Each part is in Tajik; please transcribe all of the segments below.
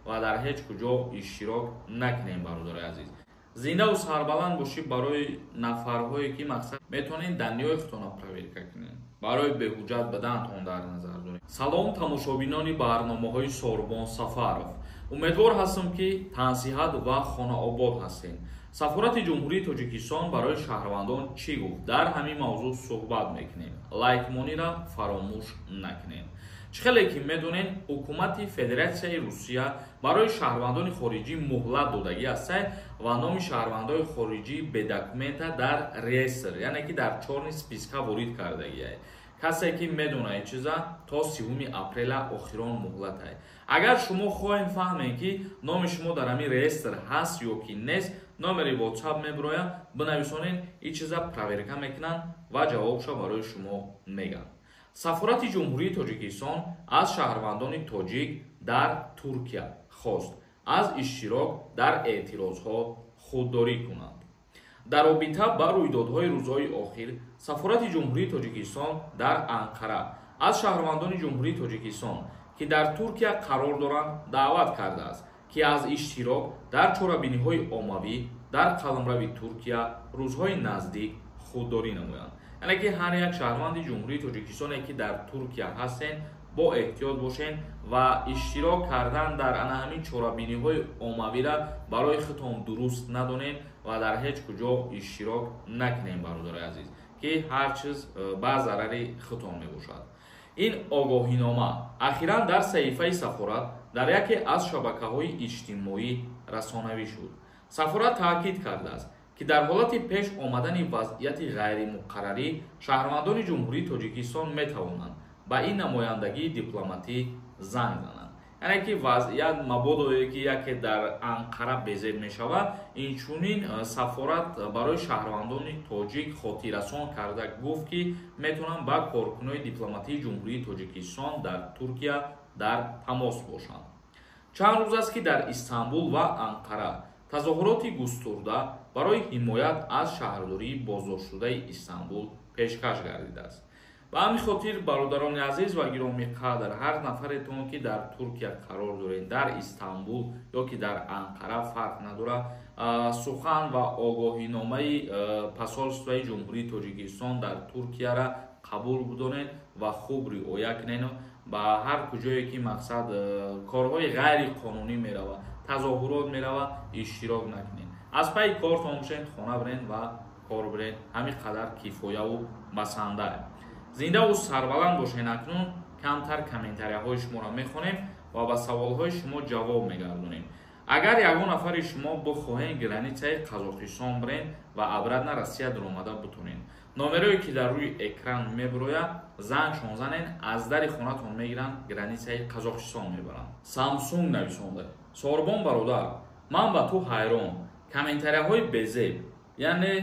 Ва дар ҳеҷ куҷо иштирок накунем, бародари азиз. Зиндаву сарбаланд бошӣ. Барои нафарҳое ки мақсад метавонед данныеи худтонро проверка кунед, барои беҳуҷҷат будантон дар назар дорем. Салом, тамошобинони барномаҳои Сорбон Сафаров. Умедвор ҳастам, ки тансиҳат ва хонаобод ҳастем. Сафорати Ҷумҳурии Тоҷикистон барои шаҳрвандон чӣ гуфт? Дар ҳамин мавзӯъ суҳбат мекунем. Лайкмониро фаромӯш накунем. Чӣ хеле ки медонед, ҳукумати Федератсияи Русия барои шаҳрвандони хориҷӣ муҳлат додагӣ астае ва номи шаҳрвандои хориҷӣ бедокумента дар реестр, яъне ки дар чёрный списка ворид кардагиае. Касе ки медонад чиза, то 30-уми апрела охирон муҳлатае. Агар шумо хоҳем фаҳмем, ки номи шумо дар ҳамин реестр ҳаст ё ки нест, номери WhatsApp мебирояд, бинависонед, ин чиза проверка мекунанд ва ҷавобша барои шумо мегӯянд. Сафорати Ҷумҳурии Тоҷикистон аз шаҳрвандони тоҷик дар Туркия хост, аз иштирок дар эътирозҳо худдорӣ кунанд. Дар робита ба рӯйдодҳои рӯзҳои охир Сафорати Ҷумҳурии Тоҷикистон дар Анқара аз шаҳрвандони Ҷумҳурии Тоҷикистон, ки дар Туркия қарор доранд, даъват кардааст, ки аз иштирок дар чорабиниҳои оммавӣ дар қаламрави Туркия рӯзҳои наздик худдорӣ намоянд. Яъне ки ҳар як шаҳрванди Ҷумҳурии Тоҷикистоне, ки дар Туркия ҳастен, бо эҳтиёт бошен ва иштирок кардан дар ана ҳамин чорабиниҳои оммавира барои худтон дуруст надонем ва дар ҳеҷ куҷо иштирок накунем, бародари азиз, ки ҳар чиз ба зарари худтон мебошад. Ин огоҳинома ахиран дар саҳифаи сафорат дар яке аз шабакаҳои иҷтимоӣ расонавӣ шуд. Сафорат таъкид кардааст, ки дар ҳолати пеш омадани вазъияти ғайримуқаррарӣ шаҳрвандони Ҷумҳурии Тоҷикистон метавонанд ба ин намояндагии дипломатӣ занг зананд. Яъне ки вазъият мабодое ки яке дар Анқара безеб мешавад, инчунин сафорат барои шаҳрвандони тоҷик хотиррасон карда гуфт, ки метавонанд ба коркунони дипломатии Ҷумҳурии Тоҷикистон дар Туркия дар тамос бошанд. Чанд рӯз аст, ки дар Истанбул ва Анқара тазоҳуроти густурда барои ҳимоят аз шаҳрдории боздоштшудаи Истанбул пешкаш гардидааст. Ба ҳамин хотир, бародарони азиз ва гиромиқадр, ҳар нафаретон, ки дар Туркия қарор доред, дар Истанбул ё ки дар Анқара, фарқ надорад, сухан ва огоҳиномаи посольствои Ҷумҳурии Тоҷикистон дар Туркияра қабул бидонед ва хуб риоя кунед. Ба ҳар куҷое ки мақсад корҳои ғайриқонунӣ меравад, тазоҳурот меравад, иштирок накунед. Аз пайи кортон бошед, хона бирен ва кор бирен. Ҳамин қадар кифояву басанда. Зиндаву сарбаланд бошед. Акнун камтар комментарияҳои шуморо мехонем ва ба саволҳои шумо ҷавоб мегардонем. Агар ягон нафари шумо бихоҳед границаи Қазоқистон бирен ва обратно Россия даромада битонед, номерое ки дар рӯи экран мебирояд, зангшон занед, аз дари хонатон мегиранд, границаи Қазоқистон мебаранд. Самсунг нависонда: «Сорбон бародар, ман ба ту ҳайрон. Комментарияҳои безеб, яъне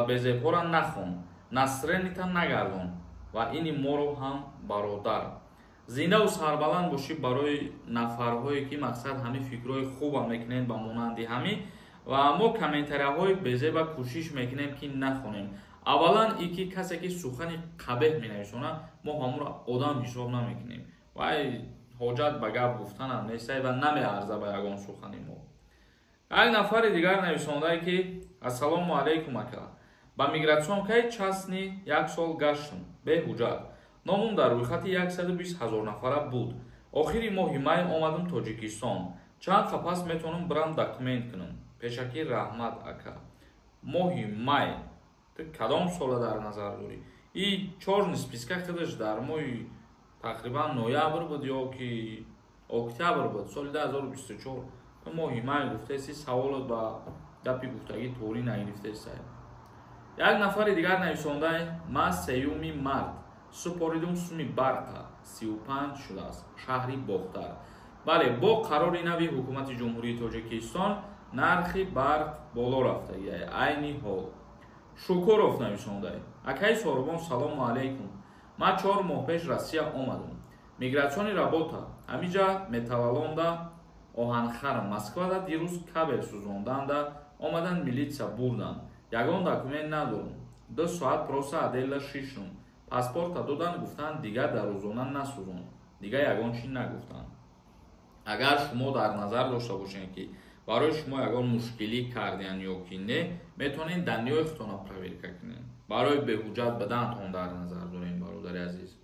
безебҳоро нахон, настроениета нагардон ва ини моро ҳам, бародар. Зиндаву сарбаланд бошӣ.» Барои нафарҳое ки мақсад ҳамин фикрҳои хуба мекунед, ба монанди ҳамин, ва мо комментарияҳои безеба кӯшиш мекунем, ки нахонем. Аввалан, и ки касе ки сухани қабеҳ менависонад, мо ҳамонро одам ҳисоб намекунем. Вай ҳоҷат ба гап гуфтанам нестай ва намеарза ба ягон сухани мо. Як нафари дигар нависондае, ки: «Ассалому алайкум, ака. Ба миграционкаи частный як сол гаштам беҳуҷҷат. Номум дар рӯйхати 120 ҳазор нафара буд. Охири моҳи май омадам Тоҷикистон. Чанд қапас метавонам бирам документ кунам? Пешакӣ раҳмат, ака.» Моҳи май ту кадом сола дар назар дорӣ? И чёрный списка худаш дар моҳи тақрибан ноябр буд ё ки октябр буд, соли 2024. Моҳи май гуфтаси, саволот ба гапи гуфтагӣ торӣ нагирифтеса. Як нафари дигар нависондай: «Ман 3-юми март супоридум суми барқа, 35 шудааст, шаҳри Бохтар.» Бале, бо қарори нави ҳукумати Ҷумҳурии Тоҷикистон нархи барқ боло рафтагиай айни ҳол. Шукуров нависондай: «Акаи Сорубон, салому алайкум. Ман 4 моҳ пеш Россия омадам, миграционный работа. Ҳамиҷа металлоломда оҳанхарам, Москвада. Дирӯз кабел сӯзонданда омадан, милитсия бурданд. Ягон документ надорам. 2 соат просто отделда шиштум, паспорта додан, гуфтанд, дигар дар рӯзона насӯзон. Дигар ягон чӣ нагуфтанд.» Агар шумо дар назар дошта бошед, ки барои шумо ягон мушкилӣ кардиян ё ки не, метавонед данныеи худтонро проверка кунед. Барои беҳуҷҷат бидантон дар назар дорем, бародари азиз.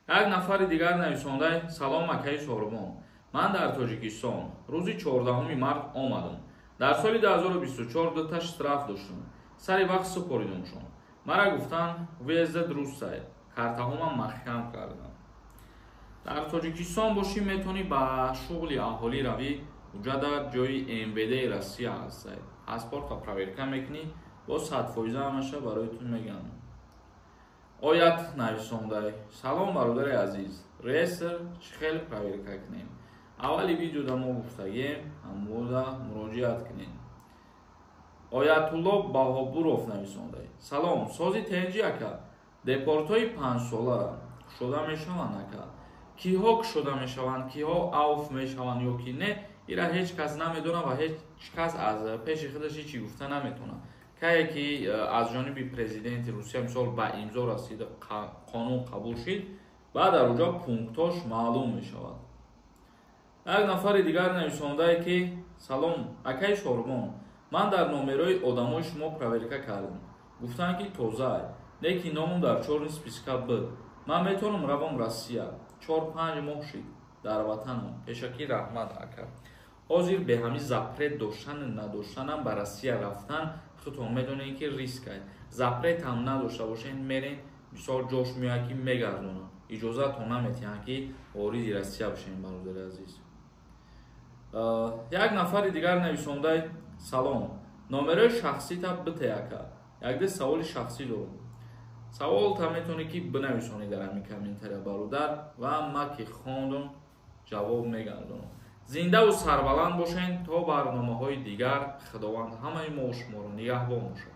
Як нафари дигар нависонда: «Салом, акаи Сорбон, ман дар Тоҷикистон рӯзи 14 март омадам. Дар соли 2024 дута штраф доштам, сари вақт супоридамшон. Мара гуфтанд, въезд дурустай, картаҳома маҳкам кардам». Дар Тоҷикистон бошӣ, метавонӣ ба шуғли аҳолӣ равӣ. Уҷада ҷои МВД Россия ҳастай, паспорта проверка мекунӣ, бо 100% ҳамаша барои ту мегӯям. Оят нависондай: «Салом, бародари азиз, реестр чӣ хел проверка кунем?» Аввали видеода мо гуфтагем, ҳамода муроҷиат кунем. Оятулло Баҳобуров нависондай: «Салом, сози тенҷи ака, депортҳои 5-сола кушода мешаванд, ака?» Киҳо кушода мешаванд, киҳо авф мешаванд ё ки не, ира ҳеҷ кас намедонад ва ҳеҷ кас аз пеши худаш ҳечи гуфта наметавонад. Кае ки аз ҷониби президенти Русия, мисол, ба имзо расида, қонун қабул шид, баъд дар уҷо пунктош маълум мешавад. Як нафари дигар нависондае, ки: «Салом, акаи Шорбон, ман дар номерои одамои шумо проверка кардам, гуфтанд, ки тозаа, лекин номам дар чёрный списка буд. Ман метавонам равам Россия? 4-5 моҳ шид дар ватанам. Пешакӣ раҳмат, ака». Ҳозир бе ҳамин запрет доштану надоштанам ба Россия рафтан, худтон медонед, ки риск ай. Запрет ҳам надошта бошед, мерен, мисол, ҷош меояд, ки мегардонанд, иҷозатон наметиҳанд, ки вориди Россия бошед, бародари азиз. Як нафари дигар нависондай: «Салом, номерои шахсита бите, ака, якде саволи шахсӣ дорам». Саволта метавонӣ, ки бинависонӣ дар ҳамин комментария, бародар, ва ма ки хондум, ҷавоб мегардонам. Зиндаву сарбаланд бошед то барномаҳои дигар. Худованд ҳамаи мо шуморо нигаҳбон бошад.